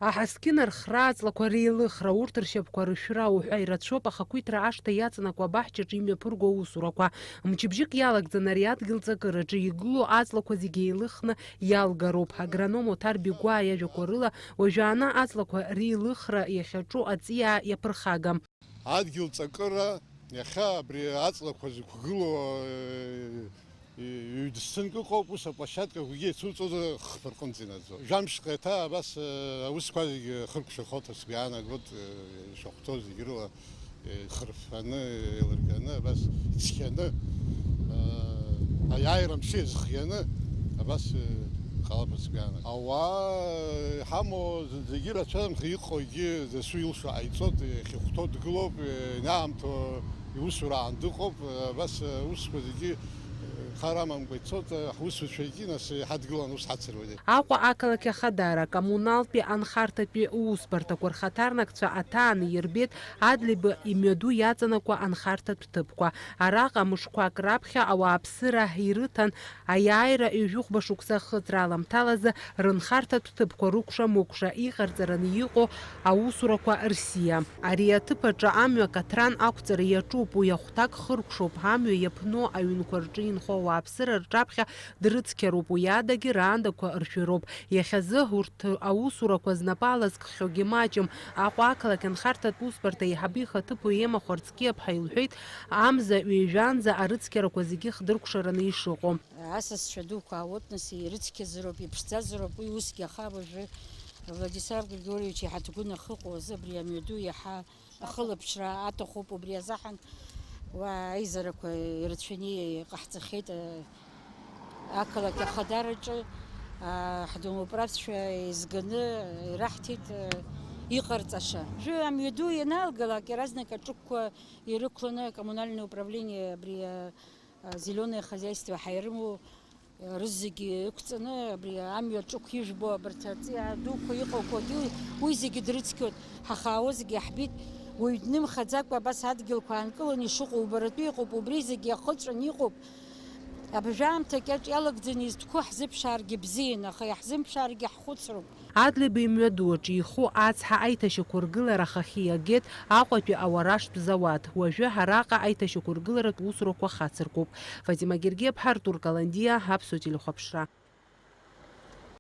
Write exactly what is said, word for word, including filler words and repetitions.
Аҳаскьын архра, аҵлақәа реилыхра, урҭ ршьапқәа рышәра уҳәа ирацәоуп ахақәиҭра ашҭа иаҵанакуа абаҳчаҿы имҩаԥырго аусурақәа. Мчыбжьык иалагӡаны ари адгьыл ҵакыраҿы игылоу аҵлақәа зегьы еилыхны иалгароуп. Агроном Оҭар Бигәаа иажәақәа рыла, уажәааны аҵлақәа реилыхра иахьаҿу аҵиаа иаԥырхагам. Адгьыл ҵакыра иахьа абри аҵлақәа зықәгылоу, э, ҩ-, ҩ-, дысҭынк ыҟоуп, ус аплощадкақәагьы еицуҵозар хԥа рҟынӡа инаӡо. Жәамшҟа еиҭа абас, э, аусқәа зегьы хыркәшахоит ҳәа сгәы иаанагоит, э, ишахәҭоу зегьы рыла, э, ихырффаны, еилырганы, абас ицқьаны, э, аиааира амши еизхианы, абас, э, иҟалап ҳәа сгәы иаанагоит. Ауаа, э, иҳамоу зынӡагьы рацәамхеи, иҟоугьы дасу илшо ҟаиҵоит, иахьахәҭоу дгылоуп, э, иаамҭоу иусураан дыҟоуп, э, абас, э, аусқәа зегьы, э, хар амамкәа ицоит, э, ҳусуцәагьы, нас, э, иҳадгылан ус ҳацыруеит. Аҟәа ақалақь ахадара, коммуналтәи анхарҭатәи усбарҭақәа рхаҭарнакцәа аҭааны ирбеит Адлеиба имҩаду иаҵанакуа анхарҭатә ҭыԥқәа. Араҟа мышқәак раԥхьа ауааԥсыра ирыҭан, аиааира ҩажәихәба шықәса ахыҵра аламҭалазы рынхарҭатә ҭыԥқәа рыкәша-мыкәша иҟарҵараны иҟоу аусурақәа рсиа. Ари аҭыԥ аҿы амҩа каҭран ақәҵара иаҿуп, уи ахәҭак хыркәшоуп, амҩа иаԥну аҩнқәа рҿы инхо ауааԥсыра рҿаԥхьа дрыцқьароуп, уи адагьы раандақәа ршәыроуп. Иахьазы урҭ аусурақәа знапы алазкхьоугьы маҷым. Аҟәа ақалақь анхарҭатә усбарҭа аиҳабы ихаҭыԥуаҩ Ема Хәарцкиаԥҳа илҳәеит, амза ҩажәанӡа арыцқьарақәа зегьы хдыркәшараны ишыҟоу. Асасцәа дуқәа аотнас ирыцқьаӡароуп, иԥшӡаӡароуп, уи усгьы аха уажәы Владислав Григорьевич иҳаҭгәын ахьыҟоу азы абри амҩаду иаҳа ахылаԥшра аҭахуп, убри азыҳәан уа аизарақәа ирацәаны иҟаҳҵахьеит, ақалақь ахадараҿы, а, ҳдемократтцәа еизганы ираҳҭеит, а, иҟарҵаша. Уажәы амҩаду ианалгалак, иаразнак аҿықәқәа ирықәланы акоммунальное управление абри, а, а, зеленое хозяйство ҳәа ирымоу, а, рызегьы ықәҵаны, абри амҩа ҿықә ижәбо абарҭ аҵиаа дуқәа иҟақәагьы, уи зегьы дрыцқьоит. Ҳахаауа зегьы иаҳбеит, уаҩ днымхаӡакәа абас адгьылқәа аанкыланы ишыҟоу убаратәы иҟоуп, убри зегьы иахыҵәаны иҟоуп. Абыржәы аамҭа кьаҿ иалагӡаны изтәқәоу ҳзыԥшааргьы бзиан, аха иаҳзымԥшааргьы ҳхәыцроуп. Адлеиба имҩаду аҿы иху ацҳа аиҭашьақәыргылара ахахьы иагеит Аҟәатәи ауараштә зауад. Уажәы араҟа аиҭашьақәыргыларатә усурақәа хацыркуп. Фатима Гергиаԥҳа, Артур Каландиа, Аԥсуа телехәаԥшра.